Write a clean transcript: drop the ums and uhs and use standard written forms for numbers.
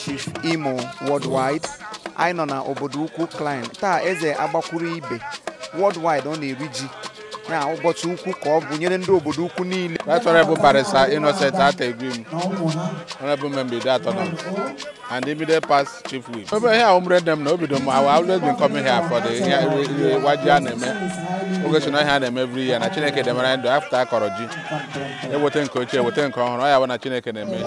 Chief Imo Worldwide. Anyị nọ na obodo ukwu Klein. Taa eze agbakwuru ibe worldwide ọ na-eri ji ya ụbọchị ukwu ka ọ bụ nyere ndị obodo ukwu niile. Right Honorable Barrister Innocent Ategwim, Honorable Member Ideato North, and immediate past Chief Whip. Over here, Umre dem no obido m, I always been coming here for the waji a na-eme. Oge si na ihe a na-eme every year na Chineke demere anyị ndụ after akọrọ ji. Eweta nke ochie, eweta nke ọhụrụ, ọ ya bụ na Chineke na-eme ihe.